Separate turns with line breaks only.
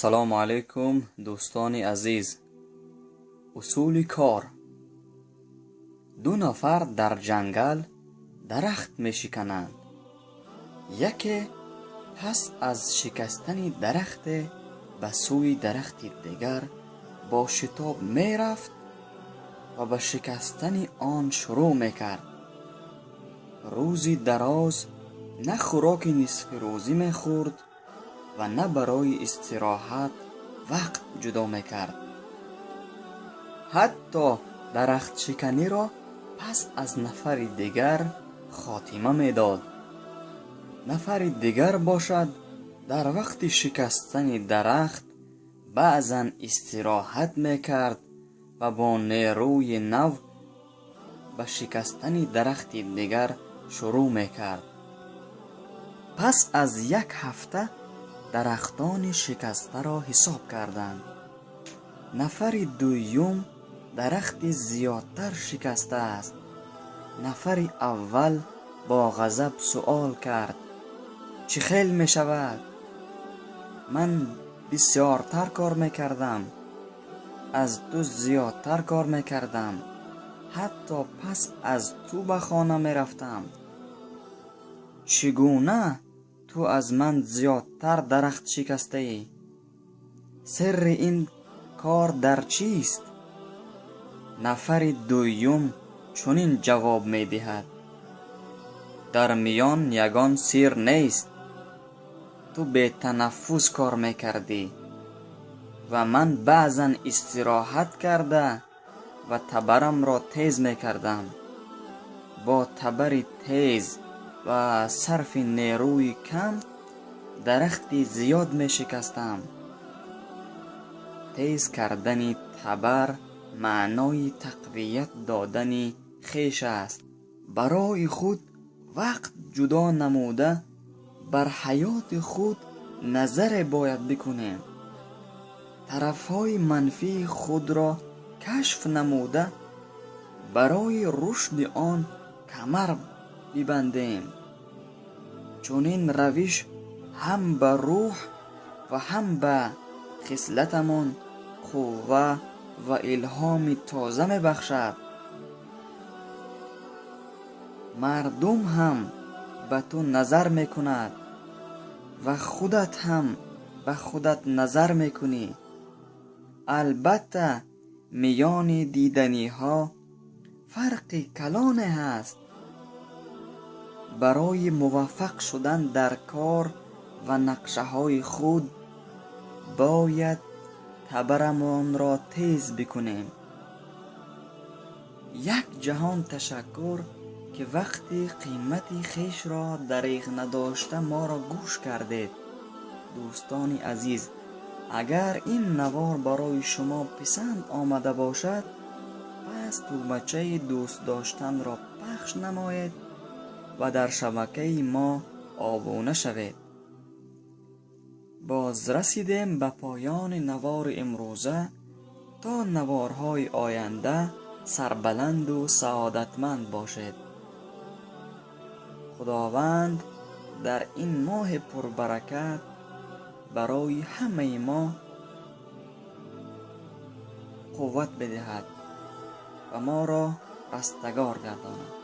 Ассалому алайкум, дӯстони азиз. Усули кор. Ду нафар дар ҷангал дарахт мешикананд. Яке пас аз шикастани дарахте ба сӯи дарахти дигар бо шитоб мерафт ва ба шикастани он шурӯъ мекард. Рӯзи дароз на хӯроки нисфирӯзӣ мехӯрд ва на барои истироҳат вақт ҷудо мекард. Ҳатто дарахтшиканиро пас аз нафари дигар хотима медод. Нафари дигар бошад, дар вақти шикастани дарахт баъзан истироҳат мекард ва бо нерӯи нав ба шикастани дарахти дигар шурӯъ мекард. Пас аз як ҳафта дарахтони шикастаро ҳисоб карданд. Нафари дуюм дарахти зиёдтар шикастааст. Нафари аввал бо ғазаб суол кард: чӣ хел мешавад? Ман бисёртар кор мекардам, аз ту зиёдтар кор мекардам, ҳатто пас аз ту ба хона мерафтам. Чӣ гуна ту аз ман зиёдтар дарахт шикастаӣ? Сирри ин кор дар чист? Нафари дуюм чунин ҷавоб медиҳад: дар миён ягон сир нест. Ту бетанаффус кор мекардӣ ва ман баъзан истироҳат карда ва табарамро тез мекардам. Бо табари тез ва сарфи нерӯи кам дарахти зиёд мешикастам. Тез кардани табар маънои тақвият додани хеш аст. Барои худ вақт ҷудо намуда бар ҳаёти худ назаре бояд бикунем. Тарафҳои манфии худро кашф намуда барои рушди он камар бибандем. Чунин равиш ҳам ба рӯҳ ва ҳам ба хислатамон қувва ва илҳоми тоза мебахшад. Мардум ҳам ба ту назар мекунад ва худат ҳам ба худат назар мекунӣ. Албатта, миёни диданиҳо фарқи калоне ҳаст. Барои муваффақ шудан дар кор ва нақшаҳои худ бояд табарамонро тез бикунем. Як ҷаҳон ташаккур, ки вақти қимати хешро дариғ надошта моро гӯш кардед. Дӯстони азиз, агар ин навор барои шумо писанд омада бошад, пас тугмачаи дӯст доштанро пахш намоед ва дар шабакаи мо обуна шавед. Боз расидем ба поёни навори имрӯза. То наворҳои оянда сарбаланду саодатманд бошед. Худованд дар ин моҳи пурбаракат барои ҳамаи мо қувват бидиҳад ва моро растагор гардонад.